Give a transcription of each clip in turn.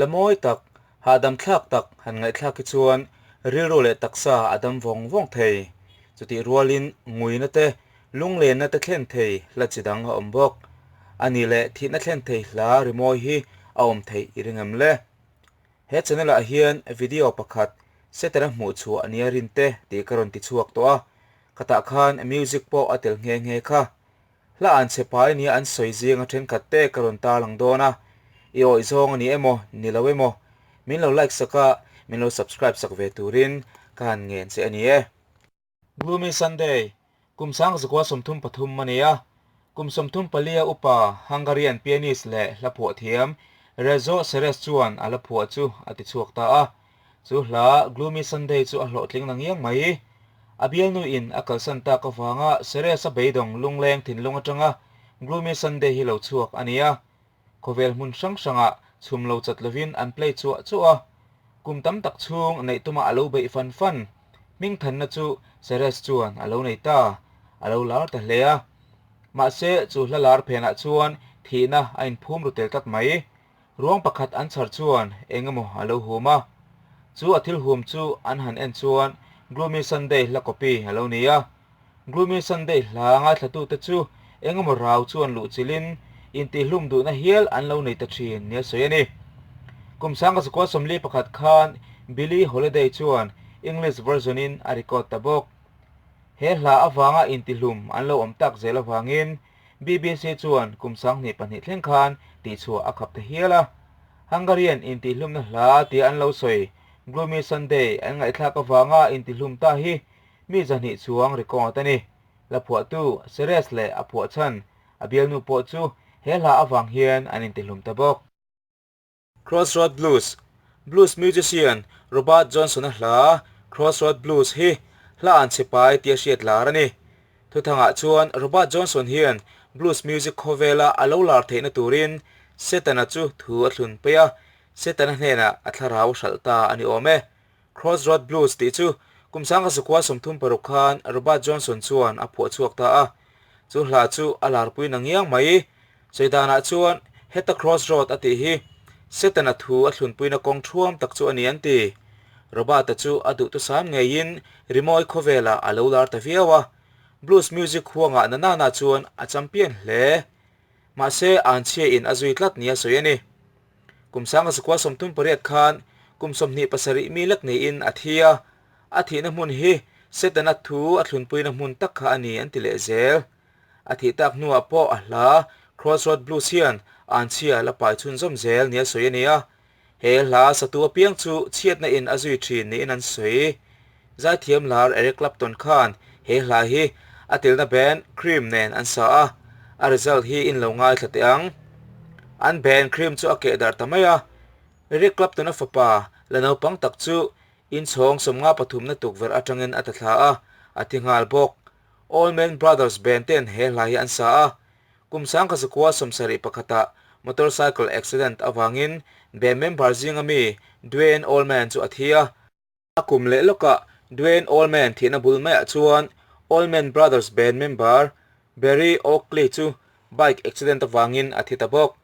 Hla mawi tak, hahdam thlak tak han ngaihthlak hi chuan rilru leh taksa a dam vawng vawng thei. Chutih rualin nguina te, lunglenna te thlen thei hla chi dang a awm bawk. A ni leh thihna thlen thei hla rimawi hi a awm theih i ring em le? He channel ah hian video pakhat Setana hmuh chhuah nia rin te tih ka rawn ti chhuak tawh a, khatah khan music pawh a tel nghe nghe kha. Hla an chhe pai nia an sawi zinga thenkhat te ka rawn tarlang dawn a, i awih zawng a ni emaw, ni lo emaw, min lo like sak a, min lo subscribe sak ve turin ka han ngen che a ni e. Gloomy Sunday, kum sangzakua 33 a ni a, kum 34 a upa Hungarian pianist leh hla phuah thiam Rezső Seress chuan a la phuah chu a ti chhuak ta a. Chu hla Gloomy Sunday chu a hlawhtling na ngiang mai. A bialnu in a kalsan tak avanga Seresa beidawng lungleng thinlung atanga Gloomy Sunday hi lo chhuak a ni a. Khawvel hmun hrang hrangah chhum lo chat lovin an play chuah chuah a. Kum tam tak chhung neih tuma a lo beih fan fan. Hmingthanna chu Seres chuan a lo nei ta. A lo lar ta hle a. Mahse chu hla lar phenah chuan thihna a inphum ru tel tlat mai. Ruang pakhat an chhar chuan eng emaw a lo hum a, chu a thil hum chu an han en chuan Gloomy Sunday hla copy a lo ni a. Gloomy Sunday hla ngaithlatute chu eng emaw rau chuan luh chilhin intihlum duhna hial an lo nei ta thin nia sawi a ni. Kum 1941 khan Billie Holiday chuan English version-in a record ta bawk. He hla avanga intihlum an lo awm tak zel avangin BBC chuan kum 2002 thleng khan tihchhuah a khap ta hial a. Hungarian intihlumna hla tia an lo sawi Gloomy Sunday an ngaihthlak avanga intihlum ta hi mi 200 chuang record a ni. La phuahtu Seres leh a phuah chhan a bialnu pawh chu he hla avang hian an intihlum ta bawk. Crossroad Blues, Blues musician Robert Johnson-a hla Crossroad Blues hi hla an chhe pai tia hriat lar a ni. Thuthangah chuan Robert Johnson hian blues music khawvela a lo lar theihna turin Setana chu thu a thlun pei a, Setana hnenah a thlarau a hralh ta a ni awm e. Crossroad Blues tih chu kum 1936 khan Robert Johnson chuan a phuah chhuak ta a, chu hla chu a larpui na ngiang mai. Sawidanah chuan heta crossroad a tih hi Setana thu a thlunpuina kawng thuam tak chu a ni an ti. Robert-a chu a duhthusam ngeiin rimawi khawvelah a lo lar ta viau a, blues music huangah na nana chuan a champion hle. Mahse, anchhia-in a zui tlat nia sawi a ni. Kum 1938 khan kum 27 mi lek niin a thi a, a thihna hmun hi Setana thu a thlunpuina hmun tak kha a ni an ti leh zel. A thih tak hnuah pawh a hla Crossroad Blues hian anchhia la pai chhunzawm zel nia sawi a ni a, he hla satu apiang chu chhiatna in a zui thin niin an sawi. Zaithiam lar Eric Clapton khan he hla hi a tilna band Cream nen an sa a, a result hi in lo ngaithla teh ang. An band Cream chu a keh darh ta mai a, Eric Clapton-a fapa la naupang tak chu inchhawng 53na tukverh atangin a ta thla a, a thi nghal bawk. Allman Brothers Band ten he hla hi an sa a, kum 1971-ah motorcycle accident avangin band member zinga mi Duane Allman chu a thi a. A kum leh lawkah Duane Allman thihna bul maiah chuan Allman Brothers Band member Berry Oakley chu bike accident avangin a thi ta bawk.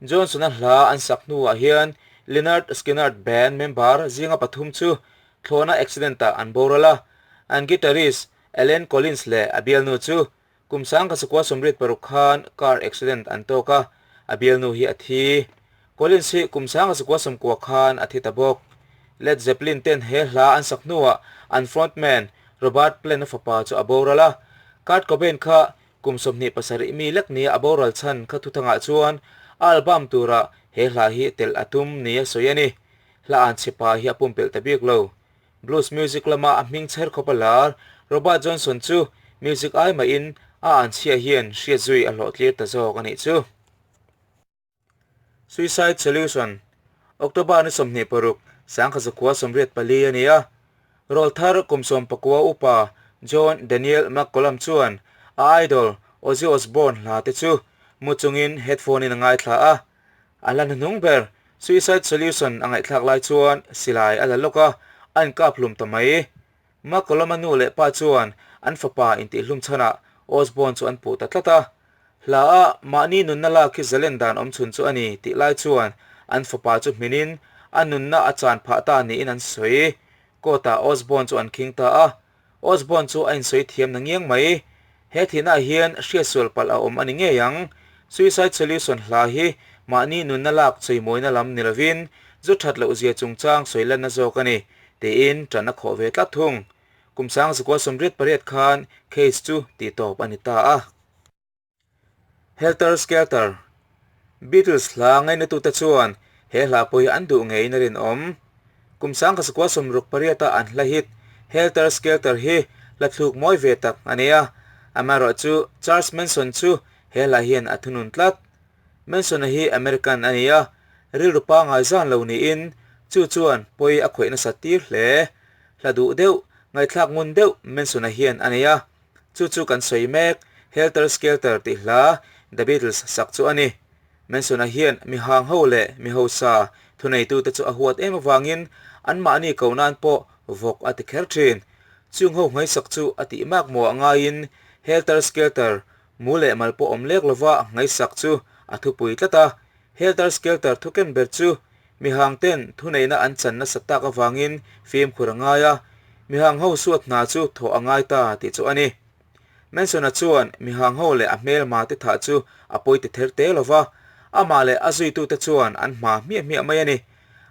Johnson-a hla an sak hnuah hian Lynyrd Skynyrd Band member zinga pathum chu thlawhna accident-ah an boral a, an guitarist Allen Collins leh a bialnu chu kum 1986 khan car accident an tawk a, a bialnu hi a thi. Collins hi kum 1990 khan a thi ta bawk. Led Zeppelin ten he hla an sak hnuah an frontman Robert Plant-a fapa chu a boral a, Kurt Cobain kha kum 27 mi lek nia a boral chhan kha thuthangah chuan a album turah he hla hi telh a tum nia sawi a ni. Hla an chhe pa hi a pumpelh ta bik lo. Blues music lama a hming chher khawp a lar, Robert Johnson chu music ai mahin a anchhia hian hriat zui a hlawhtlir ta zawk a nih chu. Suicide Solution, October ni 26, 1984 a ni a. Rawlthar kum 19 upa John Daniel McCollum chuan a idol Ozzy Osbourne hla te chu mu chungin headphone in a ngaithla a. A hla hnuhnung ber Suicide Solution a ngaihthlak lai chuan silai a la lawk a, a inkap hlum ta mai. McCollum-a nu leh pa chuan an fapa intihhlum chhanah Osbourne chu an puh ta tlat a. Hla a mahni nunna lak hi zalen dan awm chhun chu a ni tih lai chuan an fapa chu hminin a nunna a chan phah ta niin an sawi. Court-ah Osborne chu an khing ta a, Osborne chu a insawi thiam na ngiang mai. He thihnaah hian hriatsual palh a awm a ni ngei ang. Suicide Solution hla hi mahni nunna lak chawimawina lam ni lovin zu that loh zia chungchang sawi lanna zawk a ni, tiin ṭan a khawh ve tlat thung. Kum 1988 khan case chu tihtawp a ni ta a. Helter Skelter, Beatles hla ngainatute chuan he hla pawh hi an duh ngeiin a rinawm. Kum 1968 a an hla hit Helter Skelter hi hla thluk mawi ve tak a ni a, amaherawhchu Charles Manson chu he hla hian a thunun tlat. Manson-a hi American a ni a, rilru pangngai zan lo niin chu chuan pawi a khawih nasat tir hle. Hla duh deuh, ngaihthlak ngun deuh Manson-a hian a nei a. Chu chu kan sawi mek, Helter Skelter tih hla The Beatles sak chu a ni. Manson-a hian mi hang ho leh mi hausa thuneitute chu a huat em avangin anmahni ko nan pawh vawk a ti kher thin. Chung ho nghaisak chu a tih mak maw a ngaiin Helter Skelter mu leh mal pawh awm lek lova nghaisak chu a thupui tlat a. Helter Skelter thuken ber chu Mihangten thuneihna an chan nasa tak avangin fimkhur a ngai a, mihang ho suat hna chu thawh a ngai ta tih chu a ni. Manson-a chuan mihang ho leh a hmelma te thah chu a pawi ti ther te lo va, amah leh a zuitute chuan an hma hmiah hmiah mai a ni.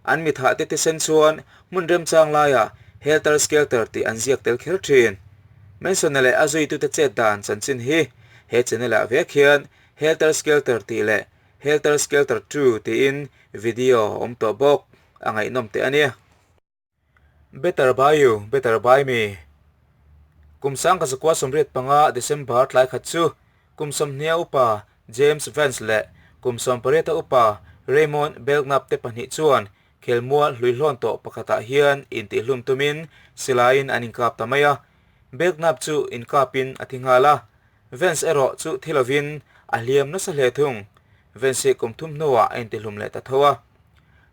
An mi thah te thisen chuan hmun remchang laiah Helter Skelter tih an ziak tel kher thin. Manson-a leh a zuitute chet dan chanchin hi he channel-ah vek hian Helter Skelter tih leh Helter Skelter 2 tiin video a awm tawh bawk, a ngaihnawm teh a nia. Better by you, better by me. Kum 1985 December tlai khat chu kum 20 upa James Vance leh kum 18 upa Raymond Belknap te pahnih chuan khelmual hluihlawn tawh pakhatah hian intihlum tumin silaiin an inkap ta mai a. Belknap chu inkapin a thi nghal a, Vance erawh chu thi lovin a hliam nasa hle thung. Vance hi kum thum hnuah a intihlum leh ta tho a.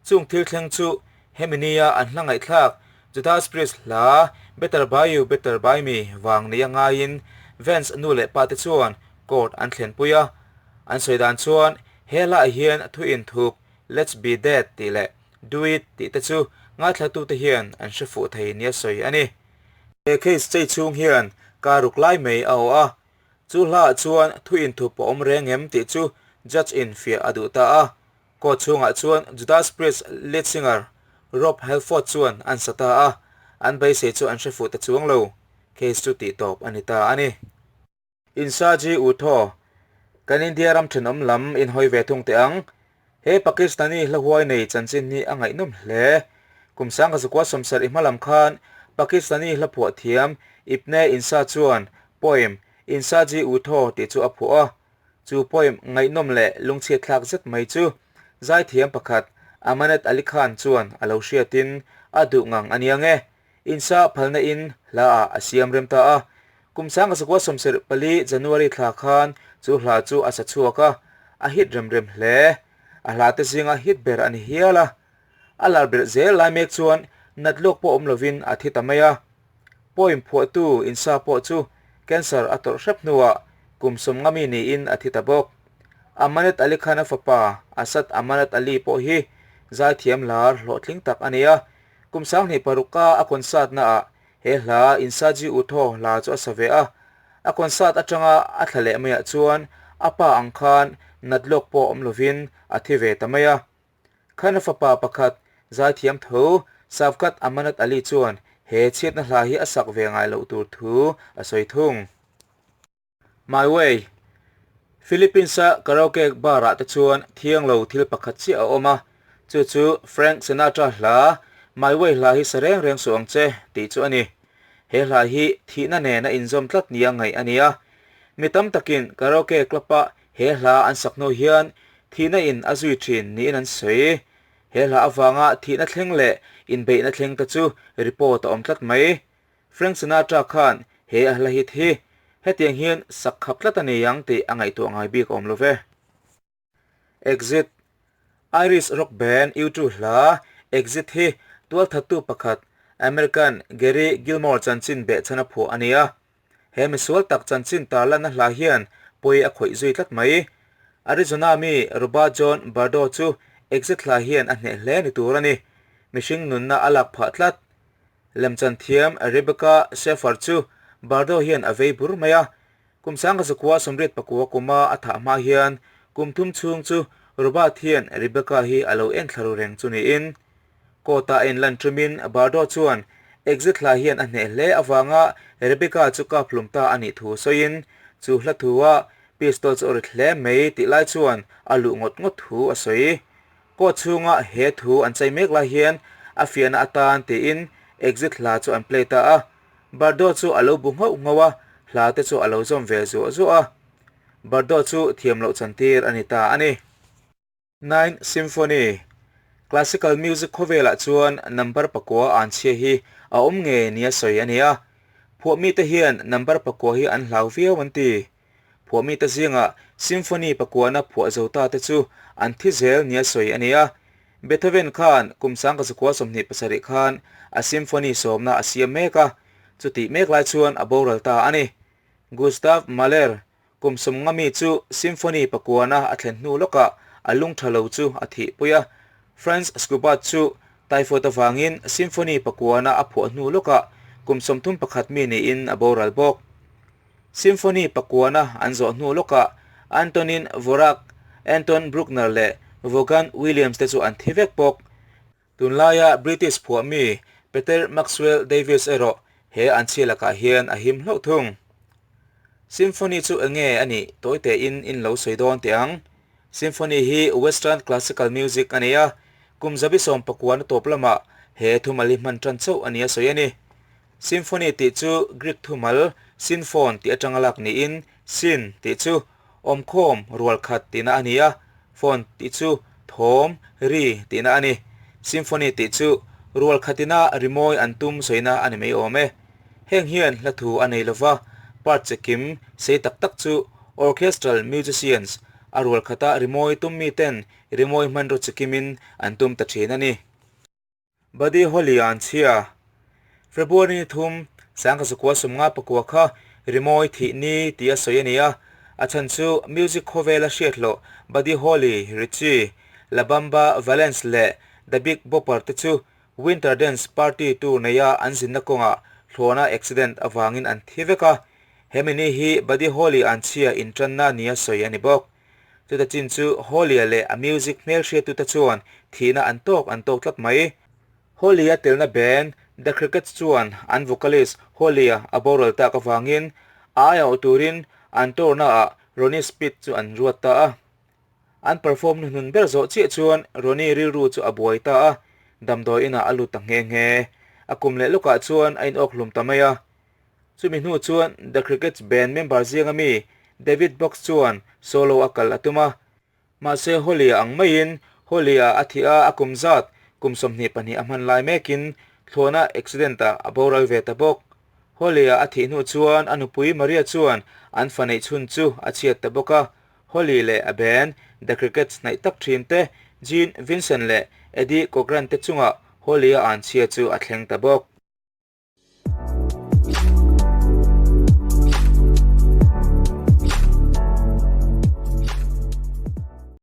Chung thil thleng chu hemi nia an hla ngaihthlak Judas Priest hla Better By You, Better By Me vang nia ngaiin Vance nu leh pa te chuan court an thlenpui a. An sawi dan chuan he hlaah hian thu inthup Let's Be Dead tih leh Do It tih te chu ngaithlatute hian an hre fuh thei nia sawi a ni. He case chei chhung hian car ruk lai mai a awh a, chu hlaah chuan thu inthup a awm reng em tih chu judge in fiah a duh ta a. Court chhungah chuan Judas Priest lead singer Rob Halford chuan an sa ta a, an beisei chu an hre fuh ta chuang lo. Case chu tihtawp a ni ta a ni. Insaji Utho, Kan India ram thenawm lam in hawi ve thung teh ang. He Pakistani hla huai nei chanchin hi a ngaihnawm hle. Kum 1970 hma lam khan Pakistani hla phuah thiam Ibne Insa chuan poem Insaji Utho tih chu a phuah a. Chu poem ngaihnawm leh lungchhiat thlak zet mai chu zaithiam pakhat Amanat Ali Khan chuan a lo hriatin a duh ngang a nia nge. Insa phalna in hla ah a siam rem ta a. Kum 1974 January thla khan chu hla chu a sa chhuak a, a hit rem rem hle. A hla te zinga hit ber a ni hial a. A lar belh zel lai mek chuan nat lawk pawh awm lovin a thi ta mai a. Poem phuahtu Insa pawh chu cancer a tawrh hrep hnuah kum 50 mi niin a thi ta bawk. Amanat Ali Khan-a fapa Asad Amanat Ali pawh hi zaithiam lar hlawhtling tak a ni a. Kum 2006 a a concert naah he hla Insaji Utho hla chu a sa ve a. A concert atanga a thla leh maiah chuan a pa ang khan nat lawk pawh awm lovin a thi ve ta mai a. Khan a fapa pakhat zaithiam tho Safkat Amanat Ali chuan he chhiatna hla hi a sak ve ngai loh tur thu a sawi thung. My Way, Philippines-a karaoke bar-ah te chuan thiang lo thil pakhat chiah a awm a, chu chu Frank Sinatra hla My Way hla hi sa reng reng suh ang che tih chu a ni. He hla hi thihna nen a inzawm tlat nia ngaih a ni a. Mi tam takin karaoke club-a he hla an sak hnu hian thihna in a zui thin niin an sawi. He hla avanga thihna thleng leh inbeihna thleng te chu report a awm tlat mai. Frank Sinatra khan he a hla hit hi hetiang hian sak khap tlat a ni ang tih a ngaihtuah ngai bik awm lo ve. Exit, Irish rock band U2 hla Exit hi tualthattu pakhat American Gary Gilmore chanchin behchhan a phuah a ni a. He misual tak chanchin tarlanna hla hian pawi a khawih zui tlat mai. Arizona mi Robert John Bardo chu Exit hla hian a hneh hle ni tur a ni. Mihring nunna a lak phah tlat. Lemchan thiam Rebecca Schaeffer chu Bardot hian a vei bur mai a. Kum 1900 84 kuma a thah hma hian kum thum chhung chu Robert hian Rebecca hi a lo en thla ru reng chu niin. Court-a a inlan ṭumin Bardot chuan Exit hla hian a hneh hle avanga Rebecca chu kap hlum ta a nih thu sawiin chu hla thua pistol chu a rit hle mai tih lai chuan a luh ngawt ngawt thu a sawi. Court chhunga he thu an chei mek lai hian a fiahna atan tiin Exit hla chu an play ta a. Bardot chu a lo bu nghauh nghauh a, hla te chu a lo zawm ve zuah zuah a. Bardot chu thiam loh chantir a ni ta a ni. Ninth Symphony, Classical music khawvelah chuan number pakua an chhia hi a awm nge nia sawi a ni a. Phuahmite hian number pakua hi an hlau viau an ti. Phuahmite zingah symphony pakuana phuah zo ta te chu an thi zel nia sawi a ni a. Beethoven khan kum 1927 khan a symphony sawmna a siam mek a, chutih mek lai chuan a boral ta a ni. Gustav Mahler Kum 50 mi chu symphony pakuana a thlen hnu lawkah a lung tha lo chu a thihpui a. Franz Schubert chu typhoid avangin symphony pakuana a phuah hnu lawkah kum 31 mi niin a boral bawk. Symphony pakuana an zawh hnu lawkah Antonin Dvorak, Anton Bruckner leh Vaughan Williams te chu an thi vek bawk. Tunlaia British phuah mi Peter Maxwell Davies erawh he an chhia lakah hian a him hlauh thung. Symphony chu enge a nih tawi tein in lo sawi dawn teh ang. Symphony hi Western classical music a ni a, kum zabi 19 na tawp lamah he thumal hi hman tan chauh a nia sawi a ni. Symphony tih chu Greek thumal synphon tih atanga lak niin syn tih chu awmkhawm rual khat tihna a ni a, phon tih chu thawm, ri tihna a ni. Symphony tih chu rual khatina rimawi an tum sawina a ni mai awm e. Heng hian hla thu a nei lova, part chikim sei tak tak chu orchestral musicians a rual khata rimawi tum miten rimawi hmanraw chikimin an tum ta thin a ni. Buddy Holly an chhia. February ni thum, 1954 kha rimawi thih ni tih a sawi a ni a, a chhan chu music khawvela hriathlawh Buddy Holly, Ritchie, La Bamba, Valence leh The Big Bopper te chu Winter Dance Party tour neia an zinna kawngah thlawna accident avangin an thi vek a, hemi ni hi Buddy Holly an chhia intanna nia sawi a ni bawk. Chuta chin chu Holly-a leh a music hmelhriattute chuan thihna an tawk an tawk tlat mai. Holly-a telna band The Crickets chuan an vocalist Holly-a a boral tak avangin a aiawh turin an tour-naah Ronnie Spitz chu an ruat ta a. An perform hnuhnun ber zawh chiah chuan Ronnie rilru chu a buai ta a, damdawi inah a lut ta nghe nghe. A kum leh lawkah chuan a inawk hlum ta mai a. Chumi hnu chuan The Crickets band member zinga mi David Box chuan solo a kal a tum a. Mahse Holly-a ang maiin Holly-a a thih a, a kum zat kum 22 a hman lai mekin thlawhna accident-ah a boral ve ta bawk. Holly-a a thih hnu chuan a nupui Maria chuan an fa neih chhun chu a chhiat ta bawk a. Holly leh a band The Crickets hnaih tak thin te Gene Vincent leh Eddie Cochran te chungah Holly-a an chhia chu a thleng ta bawk.